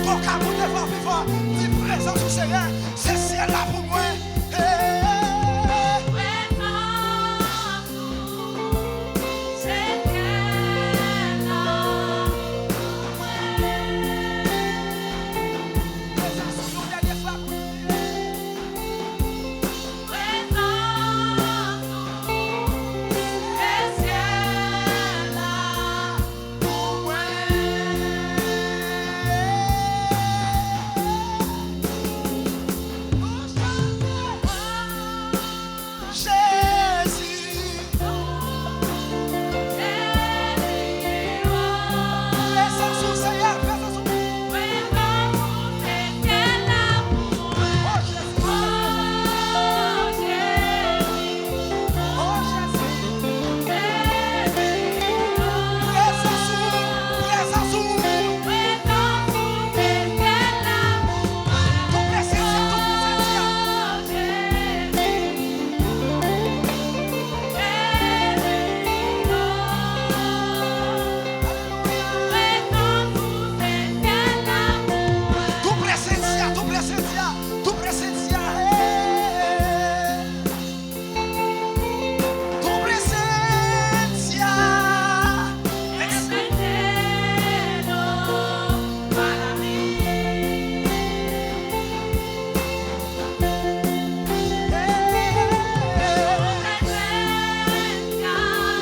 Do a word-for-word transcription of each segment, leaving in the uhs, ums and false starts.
Fò w ka monte fò vivan, di prezans ou Senyè, se syèl la pou mwen. Hey. Prezans ou, se syèl la pou mwen. Prezans ou, yon dènye fwa pou nou. Prezans ou, se syèl la. Pou mwen. Jezi. Prezans ou, Senyè, prezans ou. Oh, Jezi. Oh, Jezi. Prezans ou, prezans ou. Tou presantia, tou presantia. Tou presantia, tou presantia, tou presantia, hey. Tu presencia es el cielo para mí. Tu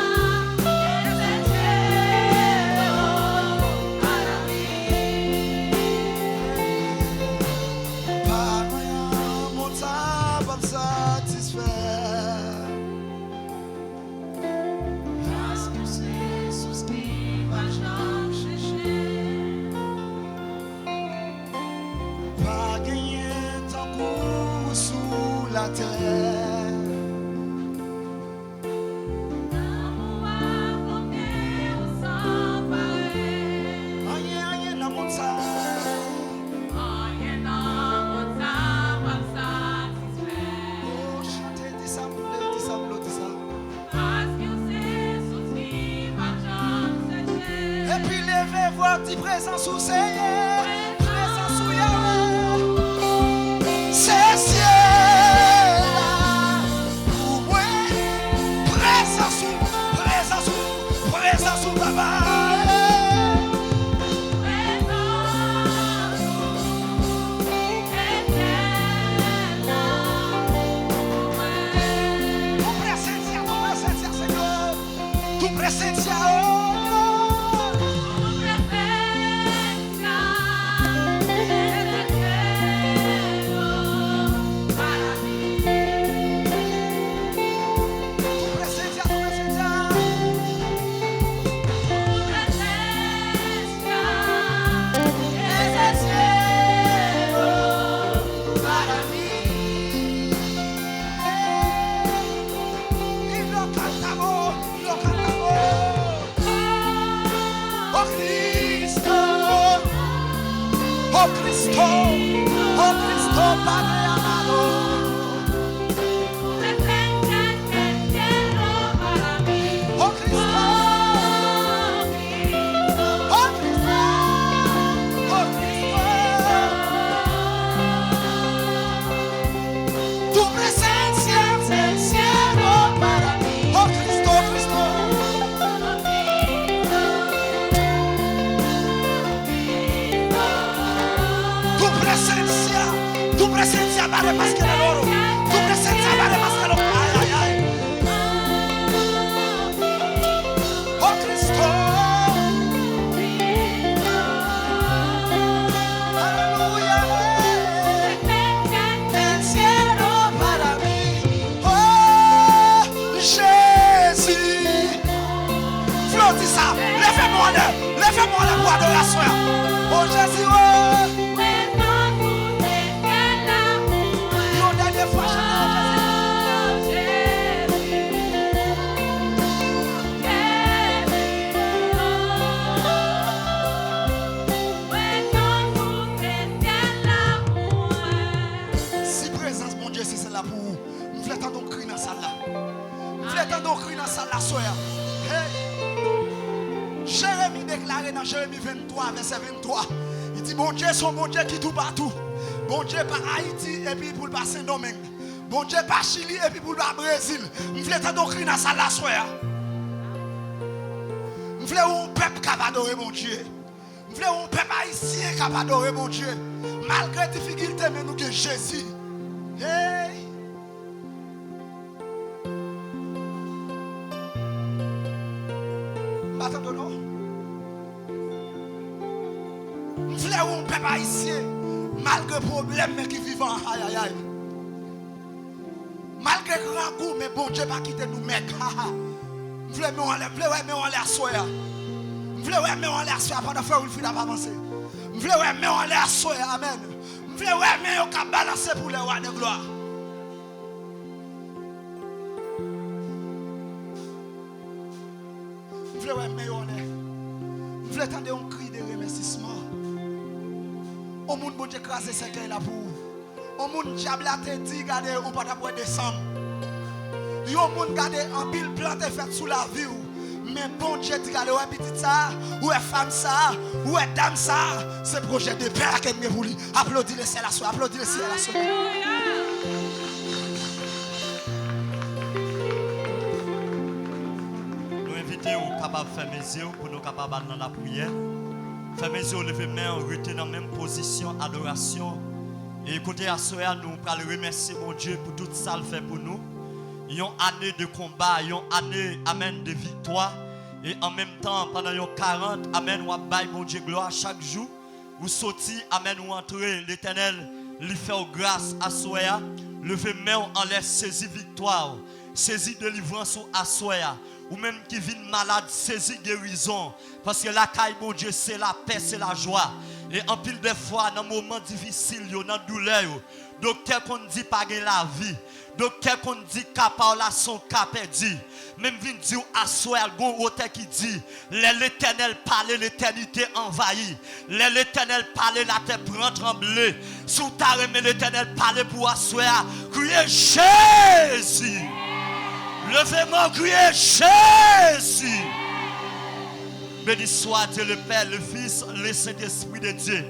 presencia es el cielo para mí. Pa gen anyen moun sa p ap satisfè. Paske w se sous ki pa janm seche. Pa genyen tankou w sou latè. Lanmou a kote w san parèy. Anyen, anyen nan mond sa. Anyen nan mond sa p ap satisfè. Oh, chante, di sa m vle, di sa m vle, di sa. Paske w se sous ki p ap janm seche. Epi leve vwa w di prezans ou, Senyè. Prezans ou, Yahweh. Se syèl la pou mwen. Prezans ou, prezans ou, prezans ou, papa. Prezans ou, se syèl la pou mwen. Tu presencia, tu presencia, Señor. Tu presencia, oh. Tu presencia. Y lo cantamos, y lo cantamos. Oh Cristo, oh Cristo, oh Cristo, Padre amado. Oh Cristo, oh Cristo, oh Cristo. Tu presencia es el cielo para mí. Oh Cristo, oh Cristo. Tu presencia, tu presencia vale más que el oro. Tu presencia vale más que el oro. Ay, ay, ay. Oh Cristo. Aleluya. El cielo para mí. Oh Jezi. Flo, di sa. Leve men w anlè. Leve men w anlè pou adorasyon an. Oh Jezi, oh. Yon dènye fwa, chante, oh Jezi. Si prezans Bondye se syèl la pou ou, m vle tande yon kri nan sal la. M vle tande yon kri nan sal la, sè a. Hey! Jeremi deklare nan Jeremi venntwa, vèsè venntwa, li di, Bondye se yon Bondye ki toupatou. Bondye pa Ayiti epi pou l pa Sendomeng. Bondye pa Chili epi pou l pa Brezil. M vle tande yon kri nan sal la aswè a. M vle yon pèp k ap adore Bondye. M vle yon pèp ayisyen k ap adore Bondye. Malgre difikilte, men nou gen Jezi. Hey! M pa tande w non. M vle yon pèp ayisyen, malgre pwoblèm, men ki vivan. Ayayay. Malgre grangou, men Bondye pa kite nou mèg. Haha. M vle men w anlè, m vle wè men w anlè aswè a. M vle wè men w anlè aswè a pandan frè Wilfrid ap avanse. M vle wè men w anlè aswè a, amèn. M vle wè men yo k ap balanse pou lè wa de glwa. M vle wè men yo anlè. M vle tande yon kri de remèsisman. Yon moun Bondye kraze sèkèy la pou ou. Yon moun dyab la te di, gade, ou pa t ap wè desanm. Yon moun, gade, anpil plan te fèt sou lavi w. Men Bondye di, gade, ou wè pitit sa a, ou wè fanm sa a, ou wè dam sa a, se pwojè de pè a ke m gen pou li. Aplodi Lesyèl aswè, aplodi Lesyèl aswè. Nou envite w kapab fèmen zye w pou nou kapab al nan lapriyè. Fèmen zye w, leve men w, rete nan menm pozisyon adorasyon. E kote aswè a, nou pral remèsye Bondye pou tout sa l fè pou nou. Yon ane de konba, yon ane, amèn, de viktwa. E an menm tan, pandan yon karant, amèn, w ap bay Bondye glwa chak jou. Ou soti, amèn, ou antre, Letènèl, li fè w gras aswè a. Leve men w anlè, sezi viktwa w, sezi delivrans ou aswè a. Ou menm ki vin malad, sezi gerizon. Paske lakay Bondye, se lapè, se lajwa. E anpil de fwa, nan moman difisil yo, nan doulè yo, doktè konn di pa gen lavi. Doktè konn di ka pa w la se yon ka pèdi. Men m vin di w aswè a, gon wotè ki di, lè Letènèl pale, letènite anvayi. Lè Letènèl pale, latè pran tranble. Si w ta renmen Letènèl pale pou w aswè a, kriye Jezi! Leve men w, kriye Jezi! Béni soit Dieu le Père, le Fils, le Saint-Esprit de Dieu.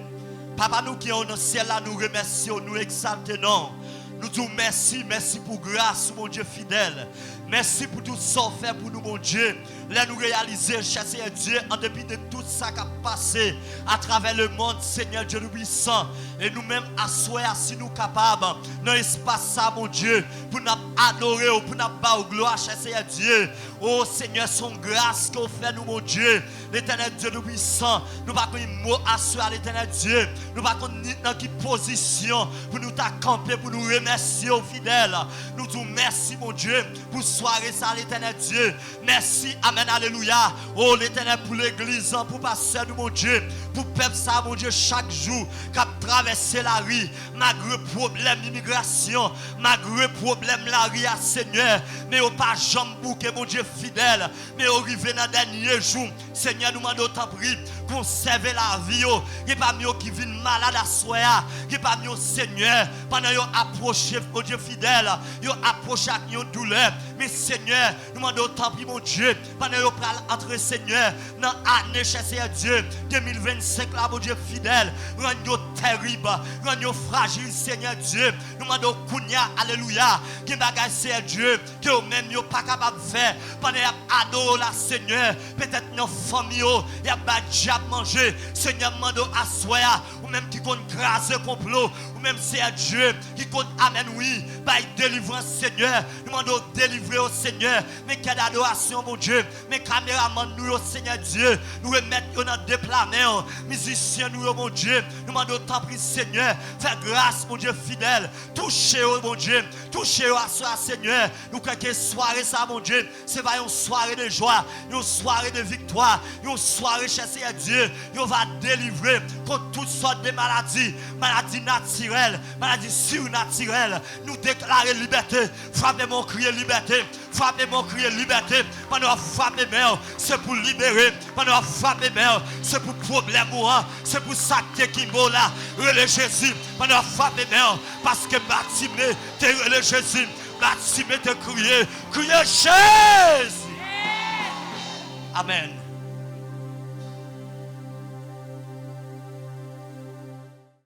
Papa nou ki anwo nan syèl la, nou remèsye w, nou egzalte non w. Nou di w mèsi, mèsi pou gras ou, Bondye fidèl. Mèsi pou tout sa w fè pou nou, Bondye. Lè nou reyalize, chè Seyè Dye, an depi de tout sa k ap pase atravè lemonn, Senyè Dye Toupisan, e nou menm aswè a, si nou kapab, nan espas sa, Bondye, pou n ap adore w, pou n ap ba w glwa, chè Seyè Dye. O Senyè, se yon gras ke w fè nou, Bondye. Letènèl Dye Toupisan, nou pa konn mo aswè a, Letènèl Dye. Nou pa konn ni nan ki pozisyon pou nou ta kanpe, pou nou remèsye w, fidèl. Nou di w mèsi, Bondye, pou sware sa, Letènèl Dye. Mèsi, amèn, alelouya. O Letènèl, pou legliz lan, pou pastè nou, Bondye, pou pèp sa, Bondye, chak jou k ap travèse lari, malgre pwoblèm imigrasyon, malgre pwoblèm lari a, Senyè, men yo pa janm bouke, Bondye fidèl. Men yo rive nan dènye jou. Senyè, nou mande w tanpri, konsève lavi yo. Gen pami yo ki vin malad aswè a. Gen pami yo, Senyè, pandan yo apwoche, Bondye fidèl, yo apwoche ak yon doulè. Men, Senyè, nou mande w tanpri, Bondye, pandan yo pral antre, Senyè, nan ane, chè Seyè Dye, de mil vennsenk la, Bondye fidèl, rann yo tèrib, rann yo frajil, Senyè Dye. Nou mande w kounye a, alelouya, gen bagay, Seyè Dye, ke yo menm yo pa kapab fè pandan y ap adore w la, Senyè. Petèt nan fanmi yo, y ap bay dyab manje. Senyè, m mande w aswè a, ou menm ki konn kraze konplo, ou menm, Seyè Dye, ki konn, amèn, wi, bay delivrans, Senyè. Nou mande w delivre yo, Senyè. Men kèt adorasyon, Bondye. Men kameramann nou yo, Senyè Dye, nou remèt yo nan de pla men w. Mizisyen nou yo, Bondye, nou mande w tanpri, Senyè, fè gras, Bondye fidèl. Touche yo, Bondye. Touche yo aswè a, Senyè. Nou kwè ke sware sa, Bondye, se va yon sware de jwa, yon sware de viktwa, yon sware, chè Seyè Dye, yo va delivre kont tout sòt de maladi, maladi natirèl, maladi sirnatirèl. Nou deklare libète. Frape men w, kriye libète. Frape men w, kriye libète. Pandan w ap frape men w, se pou libere. Pandan w ap frape men w, se pou pwoblèm ou an, se pou sa k te kenbe w la, rele Jezi. Pandan w ap frape men w, paske Batime te rele Jezi. Batime te kriye, kriye Jezi. Amèn.